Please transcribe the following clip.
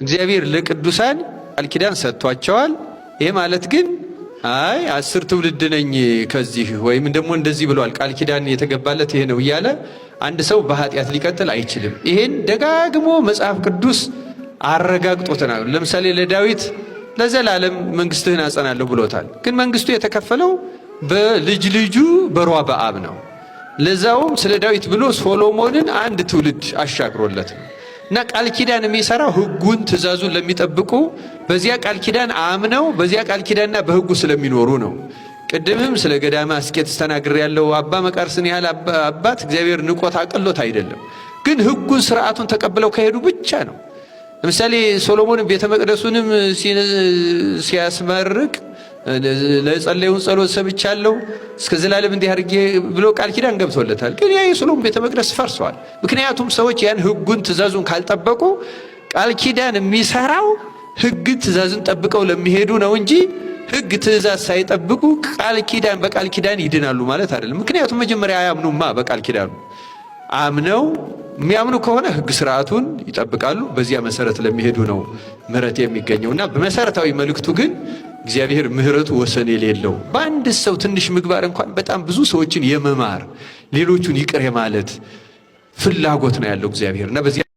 እግዚአብሔር ለቅዱሳን ቃል ኪዳን ሰጥቷቸዋል። ይሄ ማለት ግን አይ 10 ትውልድ ነኝ ከዚህ ወይም ደግሞ እንደዚህ ብሏል፣ ቃል ኪዳን የተገባለት ይሄ ነው እያለ አንድ ሰው በኃጢአት ሊቀጥል አይችልም። ይሄን ደጋግሞ መጽሐፍ ቅዱስ አረጋግጦ ተናግሯል። ለምሳሌ ለዳዊት ለዘላለም መንግስትህን አጸናለሁ ብሎታል። ግን መንግስቱ የተከፈለው በልጅ ልጁ በሮብዓም ነው። ለዛውም ስለ ዳዊት ብሎ ሶሎሞንን አንድ ትውልድ አሻግሮለት ነው። እና ቃል ኪዳን የሚሰራው ህጉን ትእዛዙን ለሚጠብቁ፣ በዚያ ቃል ኪዳን አምነው በዚያ ቃል ኪዳንና በህጉ ስለሚኖሩ ነው። ቅድምም ስለ ገዳመ አስቄጥስ ተናግሬ ያለው። አባ መቃርስን ያህል አባት እግዚአብሔር ንቆት አቅሎት አይደለም፣ ግን ህጉን ስርዓቱን ተቀብለው ከሄዱ ብቻ ነው። ለምሳሌ ሶሎሞንም ቤተ መቅደሱንም ሲያስመርቅ ለጸለዩን ጸሎት ሰምቻለሁ፣ እስከ ዘላለም እንዲህ አድርጌ ብሎ ቃል ኪዳን ገብቶለታል። ግን ያ የሶሎሞን ቤተ መቅደስ ፈርሷል። ምክንያቱም ሰዎች ያን ህጉን ትእዛዙን ካልጠበቁ፣ ቃል ኪዳን የሚሰራው ህግን ትእዛዝን ጠብቀው ለሚሄዱ ነው እንጂ ህግ ትእዛዝ ሳይጠብቁ ቃል ኪዳን በቃል ኪዳን ይድናሉ ማለት አይደለም። ምክንያቱም መጀመሪያ አያምኑማ። በቃል ኪዳኑ አምነው የሚያምኑ ከሆነ ህግ ስርዓቱን ይጠብቃሉ። በዚያ መሰረት ለሚሄዱ ነው ምህረት የሚገኘው። እና በመሰረታዊ መልእክቱ ግን እግዚአብሔር ምህረቱ ወሰን የሌለው፣ በአንድ ሰው ትንሽ ምግባር እንኳን በጣም ብዙ ሰዎችን የመማር፣ ሌሎቹን ይቅር የማለት ፍላጎት ነው ያለው እግዚአብሔር እና በዚያ